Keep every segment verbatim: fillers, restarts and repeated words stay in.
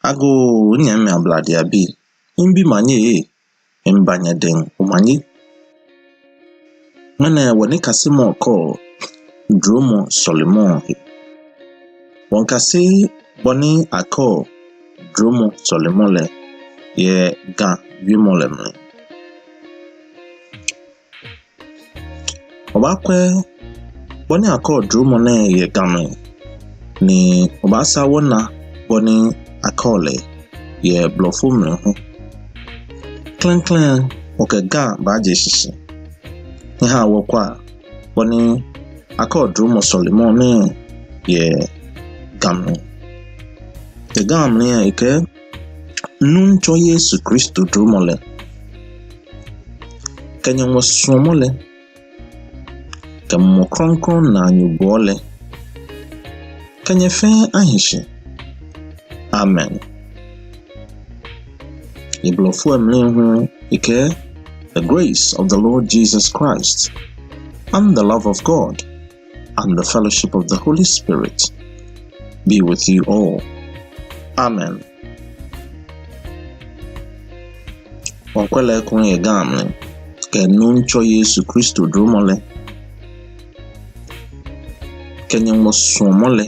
Agoo, nyɛmimɛi Ablade abii, mibi omanye ee, miiba nyɛdɛŋ omanye. Ŋmɛnɛ wɔnikasemɔ kɔɔ dromɔ sɔlemɔ he. Wɔmiikase bɔ ni akɛɔ dromɔ sɔlemɔ lɛ yɛ Ga wiemɔ lɛ mli. Wɔbaakwɛ bɔ ni akɛɔ dromɔ nɛɛ yɛ Ga mli, ni wɔbaasaa wɔna bɔ ni akɛɔ lɛ yɛ Blɔfo mli hu. Klɛŋklɛŋ wɔkɛ Ga baaje shishi. Nyɛhaa wɔkwɛa bɔ ni akɛɔ dromɔ sɔlemɔ nɛɛ yɛ Ga mli. Yɛ Ga mli lɛ ekɛɛ, Nuŋtsɔ Yesu Kristo dromɔ lɛ, kɛ Nyɔŋmɔ suɔmɔ lɛ, kɛ Mumɔ Krɔŋkrɔŋ naanyobɔɔ lɛ, kɛ nyɛ fɛɛ ahi shi. Amen. Yɛ Blɔfo lɛ mli hu ekɛɛ, The grace of the Lord Jesus Christ, and the love of God, and the fellowship of the Holy Spirit be with you all. Amen. Wɔmiikwɛ lɛ ekoŋŋ yɛ Ga mli. Kɛ Nuŋtsɔ Yesu Kristo dromɔ lɛ, kɛ Nyɔŋmɔ suɔmɔ lɛ,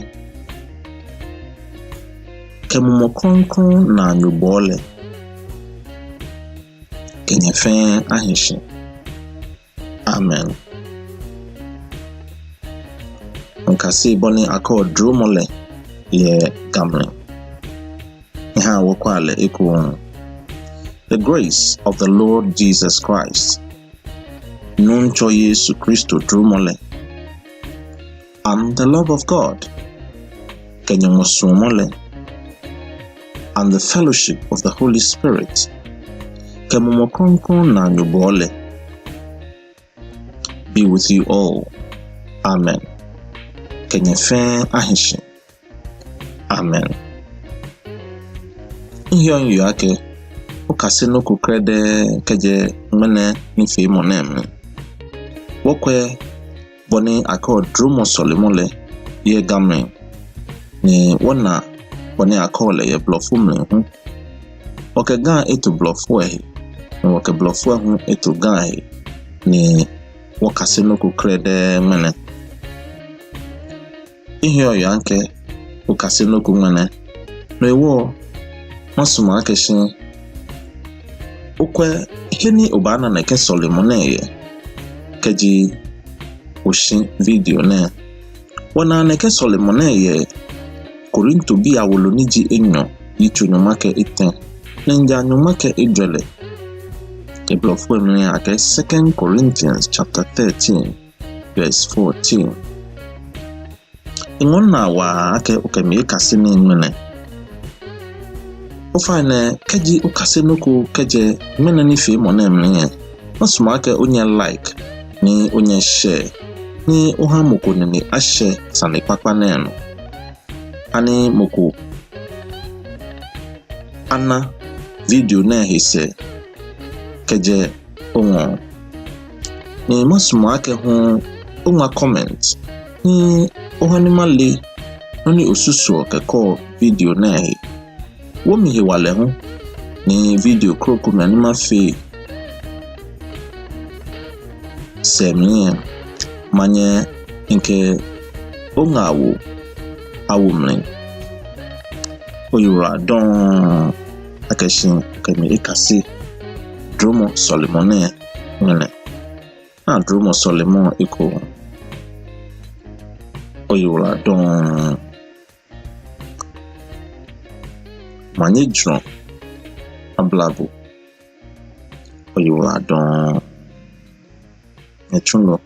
kɛ Mumɔ Krɔŋkrɔŋ naanyobɔɔ lɛ, kɛ nyɛ fɛɛ ahi shi. Amen. Wɔmiikase bɔ ni akɛɔ dromɔ lɛ yɛ Ga mli. Nyɛhaa wɔkwɛa lɛ ekoŋŋ. The grace of the Lord Jesus Christ, Nuŋtsɔ Yesu Kristo dromɔ lɛ, and the love of God, kɛ Nyɔŋmɔ suɔmɔ lɛ, and the fellowship of the Holy Spirit, kɛ Mumɔ Krɔŋkrɔŋ naanyobɔɔ lɛ, be with you all. Amen. Kɛ nyɛ fɛɛ ahi shi. Amen. Miheɔ miyeɔ akɛ okase nɔ ko krɛdɛɛ kɛjɛ ŋmɛnɛ nifeemɔ nɛɛ mli. Wɔkwɛ bɔ ni akɛɔ dromɔ sɔlemɔ lɛ yɛ Ga mli, ni wɔna bɔ ni akɛɔ lɛ yɛ Blɔfo mli hu. Wɔkɛ Ga eto Blɔfo lɛ he, ni wɔkɛ Blɔfo lɛ hu eto Ga he, ni wɔkase nɔ ko krɛdɛɛ ŋmɛnɛ. Miheɔ miyeɔ akɛ okase nɔ ko ŋmɛnɛ. No hewɔ, masumɔ akɛ shi okwɛ he ni obaana nɛkɛ sɔlemɔ nɛɛ yɛ, kɛji oshi video nɛɛ. Wɔnaa nɛkɛ sɔlemɔ nɛɛ yɛ Korintobii awolo ni ji enyɔ, yitso nyɔŋma kɛ etɛ, ni ja nyɔŋma kɛ ejwɛ lɛ. Yɛ Blɔfo mli akɛɛ Second Corinthians chapter thirteen, verse fourteen. Eŋɔɔ minaa waa akɛ okɛ mi ekase nii ŋmɛnɛ. Ofainɛ, kɛji okase nɔ ko kɛjɛ ŋmɛnɛ nifeemɔ nɛɛ mli lɛ, masumɔ akɛ onyɛ like, ni onyɛ share, ni oha mɔ ko nine ashɛ sane kpakpa nɛɛ nɔ. Ani mɔ ko ana video nɛɛ he sɛɛ kɛjɛ oŋɔɔ. Ni masumɔ akɛ hu oŋma comment, ni oha ni male nɔ ni osusuɔ kɛkɔ video nɛɛ he. Wo mi hewalɛ hu, ni video krokomɛi ni mafee sɛɛ mli lɛ, manyɛ mikɛ oŋaawoo awo mli. Oyiwaladɔŋŋ akɛ shi okɛ mi ekase dromɔ sɔlemɔ nɛɛ ŋmɛnɛ. Naa dromɔ sɔlemɔ lɛ ekoŋŋ. Oyiwaladɔŋŋ. Manye Jurɔ Ablabo. Oyiwaladɔŋŋ. Nyɛtsulɔ,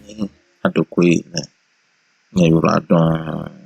Nii Adokwei nɛ. Nyɛyiwaladɔŋŋ.